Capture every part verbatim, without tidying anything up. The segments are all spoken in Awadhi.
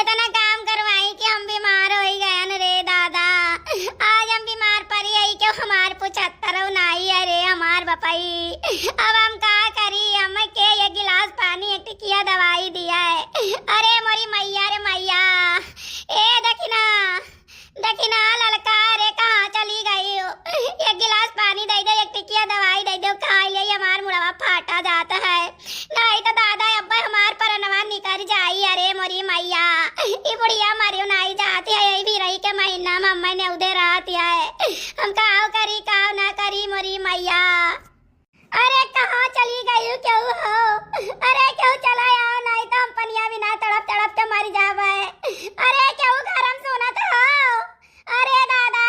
इतना काम करवाई कि हम बीमार होई गयन रे दादा। आज हम बीमार पड़ी आई कि हमार पुछत्तरौ नाई है रे हमार बपई। अब हम का करी, हम के एक गिलास पानी, एक टिकिया दवाई दिया है। अरे मोरी मैया रे मैया, ए दखिना, दखिना ललका रे कहाँ चली गई हो? एक गिलास पानी दे दे, एक टिकिया दवाई दे दे, खाई ले, हमार मुड़वा फाटा जाता है। नहीं तो दादा अब्बे हमार परनवा निकर जाई। अरे मोरी मैया, ई बुढ़िया मरियो नाई जाती है, यही भी रही के महीना में अम्मा ने उधे रहती है। हम काव करी, काव ना करी मोरी मैया। अरे कहाँ चली गई केहू हो? अरे केहू चला आओ, नहीं तो हम पनिया बिना तड़प तड़प के मर जावे। अरे केहू घर में सुनत हो? अरे दादा,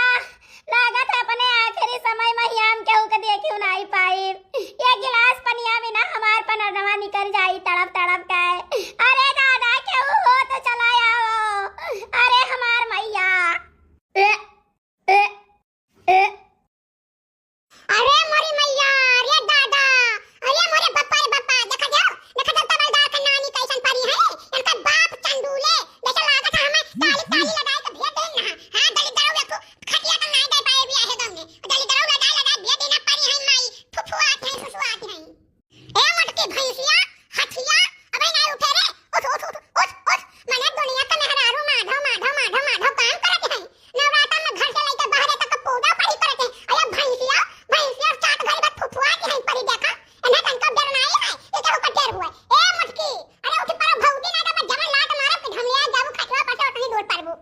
लागत है अपने आखिरी समय में ही हम केहू के देखियो नाई पाई। ये गिलास पनिया बिना हमार पनरनवा निकल जाई तड़प तड़प के। अरे दादा, केहू हो तो चला आओ। अरे हमार मैया। अरे मोरी मैया, अरे दादा, अरे मोरे बप्पा रे बप्पा, देखा जाओ, देखा जाओ तबलदार के नानी कैसन परी है, इनका बाप चंडूले, जैसे लागत है हमें ताली, ताली लगाए के भेज देन ना। हाँ, दलिद्दरऊ एक खटिया तो नाई दे पाए बियाहे गम में, दलिद्दरऊ लगाए लगाए भेज देना परी है माई, फुफुआत है, फुसुआत है। ए मोटकी भैंसिया, हथिया, अबे नाई उठे रे, उठ, उठ, उठ, उठ, उठ। मने दुनिया का मेहरारू माधव, माधव, माधव, माधव काम करत है। नवरातन में घर से लेके बाहरे तक पूजा पाठ करत है। अरे भैंसिया, भैंसिया सात घड़ी बाद फुफुआ के है परी देखा। इन्हें तनका डर नाई है, ये क्या ऊपर डर हुआ? ए मोटकी, अरे उठ पड़ा भौजी ना तो मैं जबरन लात मारब कि ढमलिया जाबू खटवा पर से उतनी दूर पड़बू।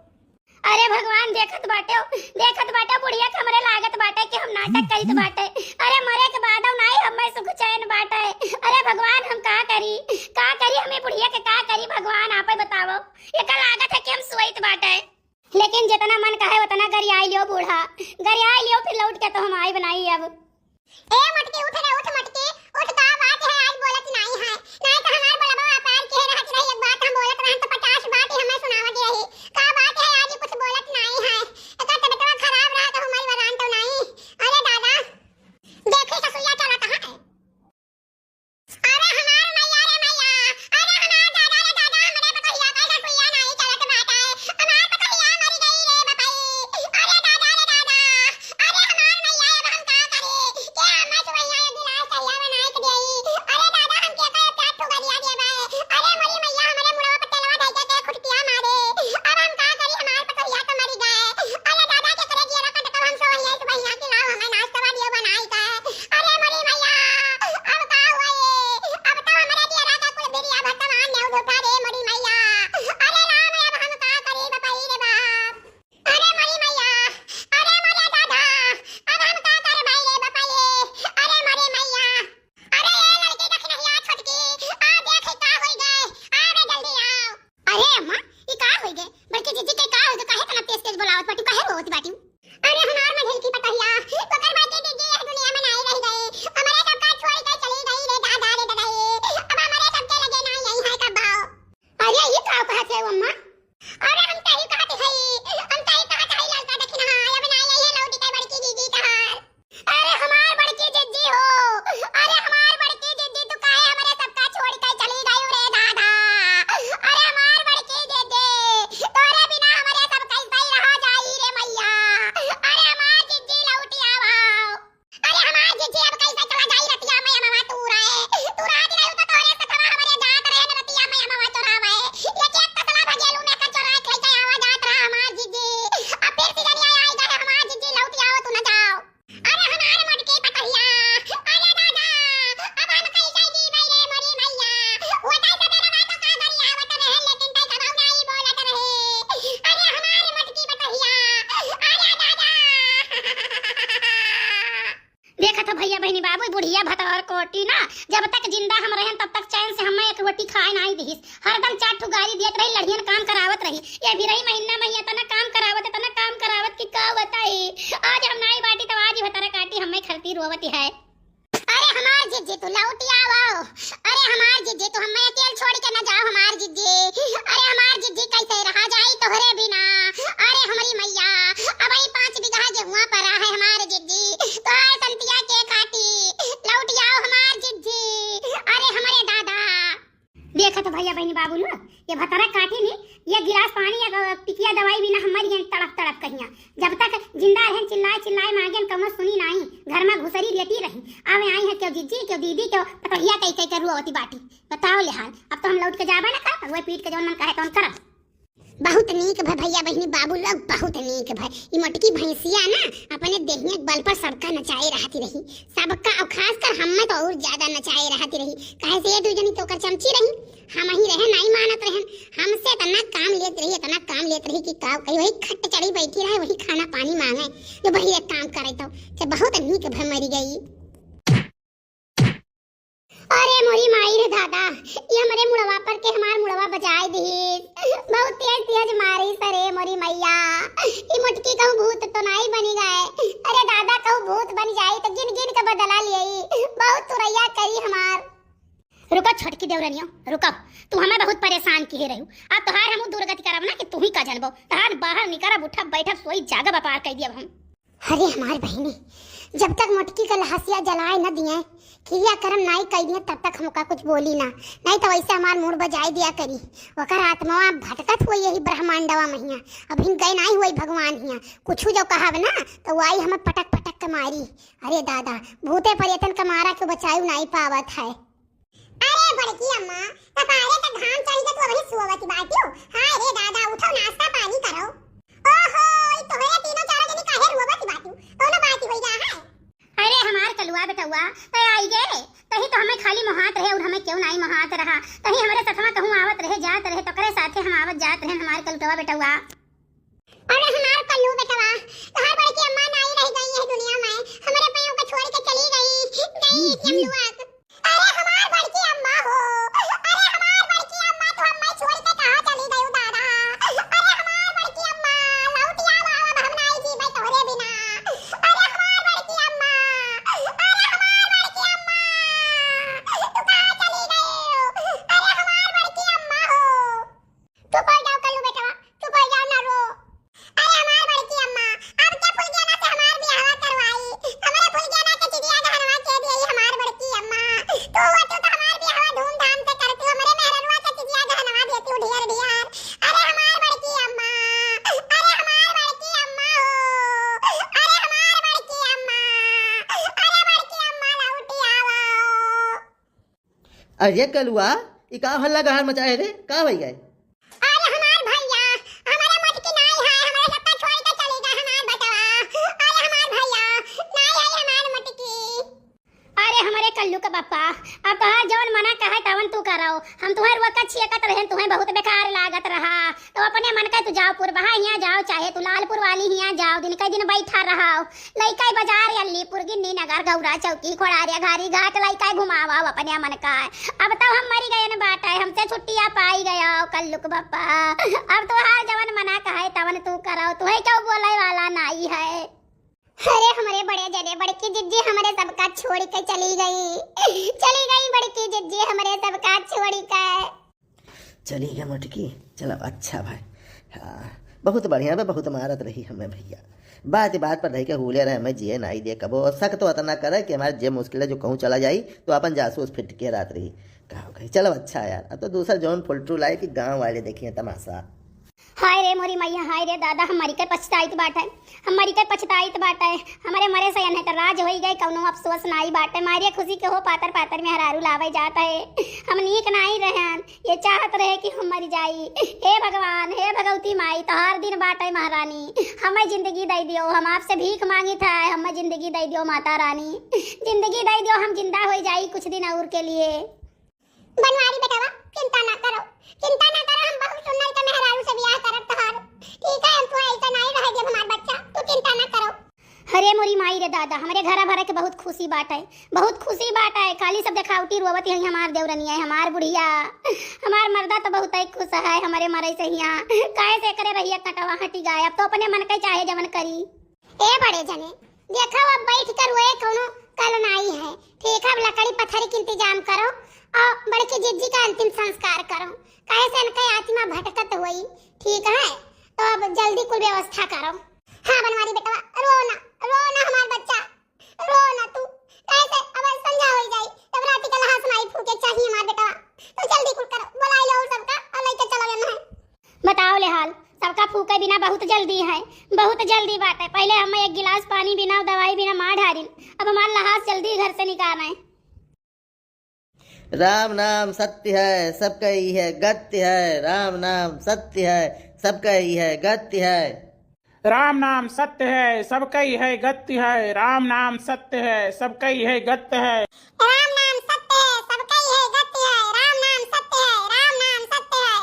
अरे भगवान, देखत बाटे, देखत बाटे, बुढ़िया के हमरे लागत बाटे कि हम नाटक करित बाटे। अरे मरे के बादो नाई हमें सुख चैन बाटे। अरे भगवान, हम का करी, का करी, हमें बुढ़िया के का करी, भगवान आपे बतावो। एका लागत है कि हम सोइत बाटे। लेकिन जितना मन कहे उतना गरियाई लियो बूढ़ा, गरियाई लियो, फिर लौट के तो हम आई बनाई अब। ए मटकी, उठ रे, उठ मटकी, उठ, का बात है, आज बोलत नाई है? नाई तो हमार बोलबा अपार के रहत रही, एक बात हम बोलत रहन तो पचास बात ही हमें सुनावत रही। का बात है, आज कुछ बोलत नाई है? एकर तबियतवा खराब रहा तो हमारी वरान तो नाई। अरे दादा, देखे ससुइया चला कहाँ है? अरे हमार मैया रे मैया, अरे हमार दादा रे दादा, हमरे पतोहिया का ससुइया नाई चलत बाटे, हमार पतोहिया मर गई रे बपई। अरे दादा रे दादा, अरे हमार मैया, अब हम का करी? के हमें सुबहिया एक गिलास चइया बनाए के देई? अरे दादा, हम के कहे प्यार ठुगरिया देबे? अरे मोरी मैया, हमरे मुड़वा पर तेलवा धइ के के खुटकिया मारे। अब हम का करी? हमार पतोहिया तो मरी गए। अरे दादा, के करे जियरा कट कब हम सुबहिया, सुबहिया के लाओ हमें नाश्ता दियो बनाई के। अरे मोरी मैया, अब का हुए? अब तो हमरे जियरा का कुल बिरिया भगवान ने उठा रे मोरी मैया। अरे राम, अब हम का करी बपई रे बाप? अरे मोरी मैया, अरे मोरे दादा, अब हम का करबै रे बपई? अरे मोरी मैया, अरे ए लड़की दखिनहिया छोटकी, आ देख ई का होई गए, आ रे जल्दी आओ। अरे अम्मा, ई का होई गए? बड़की जीजी के का होई गए? काहे इतना तेज तेज बोलावत बाटू, काहे रोवत बाटू? अरे हमार मझिलकी पतोहिया, ओकर बड़की जीजी यह दुनिया में नाई रह गई, हमरे सबका छोड़ के चली गई रे दादा रे दादा, अब हमरे सबके लगे नाई आई है कब्बो। अरे ई का कहत है अम्मा? अरे हम तही कहत हई, हम तही कहत हई ललका दखिनहा, अब ना आई है लौटी के बड़की जीजी कहार। अरे हमार बड़की जीजी हो, अरे हमार बड़की जीजी, तू काहे हमरे सबका छोड़ के चली गई रे दादा? अरे हमार बड़की जीजी, तोरे बिना हमरे सब कैसे रहा जाई रे मैया? अरे हमार जीजी लौटी आवा। अरे हमार जीजी अब कैसे चला जाई रतिया में अमवा तू रहे, तू रात रहे तो तोरे सथवा हमरे जात रहे न रतिया में अमवा चोरावे। ये चेक तसला भगेलू में का चोरा के लेके आवा जात रहा हमार जीजी। अब फिर सिजनिया आई गए हमार जीजी, लौट आओ तू न जाओ। अरे हमार मोटकी पतोहिया, अरे दादा, अब हम कैसे जीबै रे मोरी मैया। वो तै सबेरवा तो का गरियावत रहे, लेकिन तै कबौ नाई बोलत रहे। अरे हमार मोटकी पतोहिया, अरे दादा। देखत हो भैया बहिनी बाबू, बुढ़िया भतौर कोटी ना, जब तक जिंदा हम रहन तब तक चैन से हमें एक रोटी खाए नाई दिहिस। हरदम चार ठो गारी देत रही, लड़ियन काम करावत रही। ये भी रही महीना में इतना काम करावत, इतना काम करावत कि का बताई। आज हम नाई बाटी तब आज ही भतारा काटी हमें खरती रोवत है। अरे हमार जीजी तू लौटी आवो, अरे हमार जीजी तू हमें अकेल छोड़ के न जाओ हमार जीजी। अरे हमार जीजी कैसे रहा जाई तोहरे बिना? अरे हमरी मैया, अब ई पाँच बीघा गेहुआ परा है हमार जीजी, तोहार संतिया के काटी, लौट आओ हमार जीजी। अरे हमरे दादा। देखत भाई या बहिनी बाबू लो, ये भतरा काटी नी, ये गिलास पानी या टिकिया दवाई बिना हम मरि गएन तड़प तड़प कहिया। जब तक जिंदा रहेन चिल्लाए चिल्लाए मांगेन कउनो सुनी नाई, घर मा घुसरी लेटी रही। आवे आई है क्यों जिज्जी, क्यों दीदी, क्यों पतोहिया कही कही के रुआवती बाटी। बताओ ले हाल, अब तो हम लौट के जाबे ना करब, वही पीट के जौन मन कहे तौन करब। बहुत नीक भय भैया बहिनी बाबू लोग, बहुत नीक भय। ई मोटकी भैंसिया ना अपने देहिया के बल पर सबका नचाए रहती रही, सबका, और खासकर हम्मे तो और ज्यादा नचाए रहती रही। काहे से ये दू जनी तो ओकर चमची रही, हम ही रहे, नाई मानत रहन। हमसे इतना काम लेत रही, इतना काम लेत रही कि का कही, वही खट चढ़ी बैठी रहे, वही खाना पानी मांगे, जो वही एक काम करे तो। तो बहुत नीक भय मरि गई। अरे मोरी माई रे दादा, ये हमरे मुड़वा पर के हमार मुड़वा बजाए दिहिस। बहुत तेज तेज मारिस रे मोरी मैया। ई मोटकी कहूँ भूत तो नाई बनी गए। अरे दादा कहूँ भूत बनी जाई तो गिन गिन के बदला लियई। बहुत तुरैया करी हमार। रुको छोटकी देवरनियो, रुको। तू हमें बहुत परेशान किहे रहू। अब तोहार हमहू दुर्गति करब ना कि तू ही का जनबो। तोहार बाहर निकरब, उठब, बैठब, सोई जागब, अपार कई दियब हम। अरे हमार बहिनी, जब तक मोटकी के लहसिया जलाए न दिए, क्रिया कर्म नाई कई दिए, तब तक हमका कुछ बोली ना, नहीं तो वैसे हमार मूड़ बजाए दिया करी। ओकर आत्मा भटकत हुई यही ब्रह्मांडवा महिया, अबहिन गए नाई हुई भगवान हिया। कुछ जो कहब ना तो वाई हमें पटक पटक के मारी। अरे दादा, भूते प्रेतन के मारा के बचायु नाई पावत है। अरे बड़की अम्मा, कपारे त घाम चढ़ के तू अबही सोवत बाटियो। हाय रे दादा, उठो, नाश्ता पानी करो। ओहो, ई तोहरे तीनों चारों जनी काहे रोवत बाटियो? कौनो बात होई गा है? अरे हमार कलुआ बेटउआ, तै आई गे। तही तो हमें खाली मोहात रहे और हमें क्यों नाई मोहात रहा। तही हमरे सथवा कहूँ आवत रहे, जात रहे, तोकरे साथे हम आवत जात रहे, हमार कलुटवा बेटउआ। अरे हमार कल्लू बेटवा, तोहार बड़की अम्मा नाई रह गई है दुनिया में, हमरे पाँव के छोड़ के चली गई, गई यमलुआ। अरे हमार बड़की अम्मा हो, अरे हमार बड़की अम्मा, तू हमें छोड़ के कहाँ चली गई दादा? अरे हमार बड़की अम्मा, लौट आवा, अब हम नाई जीबे तोहरे बिना। अरे हमार बड़की अम्मा, अरे हमार बड़की अम्मा, तू कहाँ चली गई? अरे हमार बड़की अम्मा हो। चुप हो जाओ कल्लू बेटवा, चुप हो जाओ ना रो। अरे हमार बड़की अम्मा, अब के फुलगेना से हमार बियाहवा करवाई? हमरे फुलगेना के चिड़िया गहनवा के दिए हमार बड़की अम्मा। तू होतू तो हमार बियाहवा धूमधाम से करतू, हमरे मेहररुआ के चिड़िया गहनवा देतू ढेर ढेर। अरे हमार बड़की अम्मा, अरे हमार बड़की अम्मा हो, अरे हमार बड़की अम्मा, अरे बड़की अम्मा लौटी आवा। अरे कलुआ, ई का हल्ला गहार मचाए रे? का भई गए? अरे हमार भैया, हमरे मोटकी नाई है, हमरे सबका छोड़ के चली गए हमार बेटवा। अरे हमार भैया, नाई है हमार मोटकी। अरे हमरे कल्लू के पप्पा, अब तोहार जवन मना कहे तवन तू करो। हम तुहें रोकत छियकत रहेन, तुहें बहुत बेकार लागत रहा। तो अपने मन के तू जाओ पुरबहा हियाँ जाओ, चाहे तू लालपुर वाली हियाँ जाओ, दिन कई दिन बैठा रहो। लइका बाजार अलीपुर गिन्नी नगर गौरा चौकी खोड़ारिया घारी घाट लइका घुमावा अपने मन का। अब तो हम मरी गए न बाटे, हमसे छुट्टिया पाई गया कल्लुक बप्पा। अब तोहार जवन मना कहे तवन तू करो, तुहे क्यों बोले वाला नाई है। अरे हमरे बड़े जने बड़की जिज्जी हमरे सबका छोड़ के चली गई, चली गई बड़की जिज्जी हमरे सबका छोड़ के। चली गए मोटकी, चलो अच्छा भाई। हाँ, बहुत बढ़िया बा, बहुत मारत रही हमें भैया। बात बात पर रह के हुले रहे, हमें जिए नाई दे कबो। और शक तो अतना करे कि हमारे जे मुश्किल है जो कहूँ चला जाई तो अपन जासूस फिट के रात रही। का हो गई? चलो अच्छा यार, अब तो दूसरा जौन फुलटू लाए कि गाँव वाले देखिए तमाशा। हाय रे मोरी मैया, हाय रे दादा, हम मरी के पछताइत बाटे, हम मरी के पछताइत बाटे। हमरे मरे से अनहे त राज होई गए, कौनो अफसोस नाई बाटे। मारे खुशी के हो पातर पातर मेहरारू लावे जात है, हम नीक नाई रहन। ये चाहत रहे कि हम मर जाई। हे भगवान, हे भगवती माई, तोहार दिन बाटे महारानी, हमें जिंदगी दे दियो, हम आपसे भीख मांगित है, हमें जिंदगी दे दियो माता रानी, जिंदगी दे दियो, हम जिंदा हो जाई कुछ दिन और के लिए। बनवारी बेटवा, चिंता ना करो, चिंता ना करो, हम बहुत सुंदर के मेहरारू से बियाह करब तोहार। ठीक है, हम तुहे ऐसे नाई रह देब हमार बच्चा, तू चिंता ना करो। अरे मोरी माई रे दादा, हमरे घरा भरा के बहुत खुशी बाटे, बहुत खुशी बाटे। खाली सब देखावटी रोवत है हमार देवरनिया, हमार बुढ़िया, हमार मर्दा तो बहुत ही खुश है हमरे मरे से हिया। काहे से एकरे रहिया कटवा हटी गए, अब तो अपने मन के चाहे जवन करी। ए बड़े जने, देखो अब बैठ कर रोए कौनो कल नाई है। ठीक है, अब लकड़ी पत्थर के इंतजाम करो और बड़की जिज्जी का अंतिम संस्कार करो, काहे से इनका आत्मा भटकत हुई। ठीक है, तो अब जल्दी कुल व्यवस्था करो। हाँ बनवारी बेटवा, रो ना, रो ना हमार बच्चा, रो ना तू। कैसे अब संझा हो जाई, तब रात के लहास माई फूके चाहिए हमार बेटवा। तो जल्दी कुल करो, बुलाई लो। जल्दी है, बहुत जल्दी बाटे। पहिले हम एक गिलास पानी बिना, दवाई बिना मार डारिन, अब हमार लहास जल्दी घर से निकाल आए। राम नाम सत्य है, सबका इहै गत्य है। राम नाम सत्य है, सबका इहै गत्य है। राम नाम सत्य है, सबका इहै गत्य है। राम नाम सत्य है, सबका इहै गत्य है। राम नाम सत्य है, सबका इहै गत्य है। राम नाम सत्य है, राम नाम सत्य है।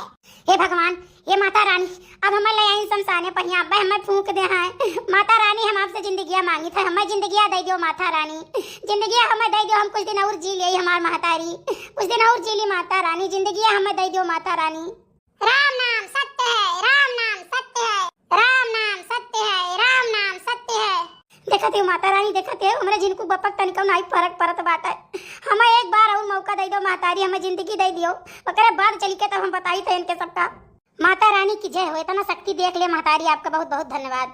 हे भगवान, हे माता रानी, अब हमें ले आई शमशाने पहिया, अब्बे हमें फूंक दे हैं। माता रानी, हम आपसे जिंदगिया मांगित है, हमें जिंदगिया दे दियो माता रानी, जिंदगिया हमें दे दियो, हम कुछ दिन और जी ले हमार महतारी, कुछ दिन और जी ली माता रानी, जिंदगिया हमें दे दियो माता रानी। राम नाम सत्य है, राम नाम सत्य है, राम नाम सत्य है, राम नाम सत्य है। देखत है माता रानी, देखत है, हमरे जिनको बपक तनिको नाई फरक परत बाटे। हमें एक बार और मौका दे दो महतारी, हमें जिंदगी दे दियो, ओकरे बाद चली के तब हम बताई थे इनके सबका। माता रानी की जय हो, इतना शक्ति देख ले महतारी, आपका बहुत बहुत धन्यवाद।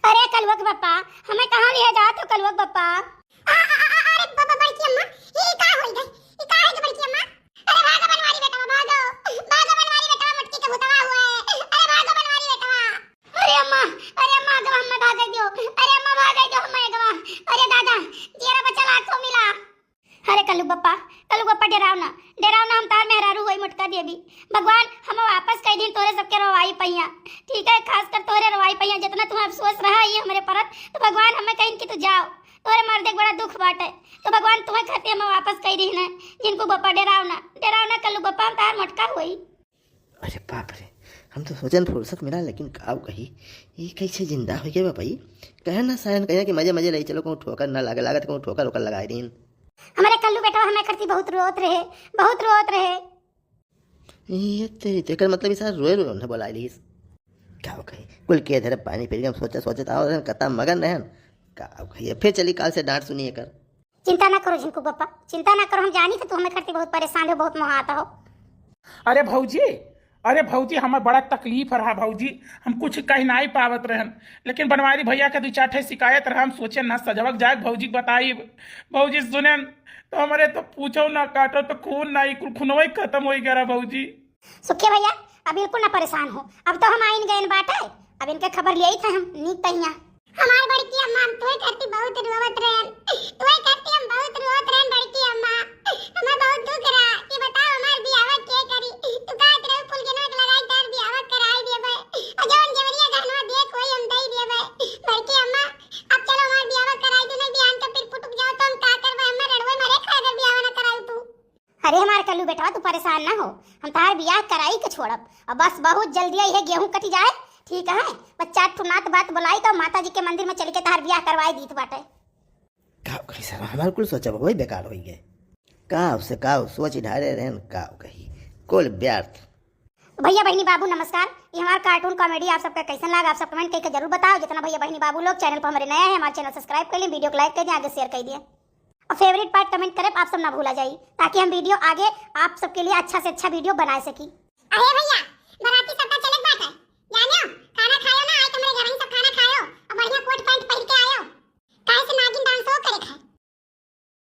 अरे कलुआ के पप्पा, हमें कहाँ लिहे जात हो कलुआ के पप्पा? आ, आ, आ, आ, अरे ब-, ब-, बड़की अम्मा, ई का होई गए? ई का होई गए बड़की अम्मा? अरे भागो बनवारी बेटवा, भागो। भागो बनवारी बेटवा, मटकी के भूतवा हुआ है। अरे भागो बनवारी बेटवा। अरे अम्मा, अरे अम्मा, अगवा हमें भागे दियो। अरे अम्मा, भागे दियो हमें अगवा। अरे दादा, जियरा बचा लाखों मिला। अरे कल्लू बप्पा, कल्लू बप्पा, डेराव ना, डेराव ना, हम तार मेहरारू होई मोटका देवी। भगवान हमें वापस कई दिन तोरे सबके रोवाई पहिया, ठीक है, खासकर तोरे रोवाई पहिया, जितना तुम्हें अफसोस रहा ये हमरे परत, तो भगवान हमें कहीं कि तू जाओ, तोरे मर्दे के बड़ा दुख बाटे, तो भगवान तुम्हें खातिर हमें वापस कई दिन है। जिनको बप्पा डेराव ना, डेराव ना कल्लू बप्पा, हम तार मोटका होई। अरे बाप रे, हम तो सोचन फुर्सत मिला, लेकिन काव कही, ये कैसे जिंदा हो गए बाबा? ये कहे ना सायन कहे कि मजे मजे ले चलो, कहूँ ठोकर ना लागे, लागत कहूँ ठोकर ओकर लगाए दीन। हमारे कल्लू बेटवा हमें करती बहुत रोत रहे, बहुत रोत रहे। ये ते, तेकर मतलब ये सारा रोए रोए उन्हें बुला लीस। काव कही, कुल के धरे पानी पी के हम सोचे सोचे आओ रहन, कता मगन रहन। काव कही, फिर चली काल से डांट सुनिए कर। चिंता ना करो झिनकू बप्पा, चिंता ना करो, हम जानी कि तू हमें करती बहुत परेशान हो, बहुत मोहात हो। अरे भौजी, अरे भौजी, हमें बड़ा तकलीफ रहा भौजी, हम कुछ कही नाई पावत रहन, लेकिन बनवारी भैया के दू चार ठे शिकायत रहा, हम सोचे ना सजवक जाए भौजी के बताई। भौजी सुनेन तो हमरे तो पूछो ना काटो तो खून नाई, कुल खुनवा ही खत्म हो गया रहा भौजी। सुखिया भैया, अब बिल्कुल ना परेशान हो, अब तो हम आइन गए बाटे, अब इनके खबर लियाई थे हम नीक तहिया। हमार बड़की अम्मा, हम तोहे खातिर बहुत रोवत रहन, तोहे खातिर हम बहुत रोवत रहन बड़की अम्मा, हमें बहुत दुख रहा कि बताओ हमार बियाह के करी, तू कहत रहे फुलगेनवा के लगाई तार बियाह कराई देबे, और जौन जेवरिया गहनवा देख होई हम दई देबे। बड़की अम्मा, अब चलो हमार बियाह कराई दो, नहीं बिहान के फिर फुटुक जाओ तो हम का करबे, हमें रड़वे मरे खाए अगर बियाह ना कराई तू। अरे हमार कल्लू बेटवा, तू परेशान ना हो, हम तार बियाह कराई के छोड़ब। अब बस बहुत जल्दी आई है, गेहूं कटी जाए, ठीक है, बस चार ठो नात बात बुलाई तो माता जी के मंदिर में चल के तार बियाह करवाई दीत बाटे। का कही सर, हमार कुल सोचब वही बेकार होई गए। का से का सोच ढारे रहन, का कही, कुल व्यर्थ। भैया बहिनी बाबू नमस्कार, ये हमार cartoon comedy आप सबका कैसन लाग, आप सब comment करके जरूर बताओ। जितना भैया बहिनी बाबू लोग channel पर हमारे नया है, हमारे channel subscribe कर लें, video को like कर दें, आगे share कर दें। और favourite part comment करे आप सब ना भूला जाई, ताकि हम video आगे आप सबके लिए अच्छा से अच्छा video बना सकी। अरे भैया, बराती सबका चलत बाटे, जानियो, खाना खायो ना, आज हमरे घर ही सब खाना खायो और बढ़िया कोट पैंट पहन के आयो, काहे से नागिन डांस हो करे खाए।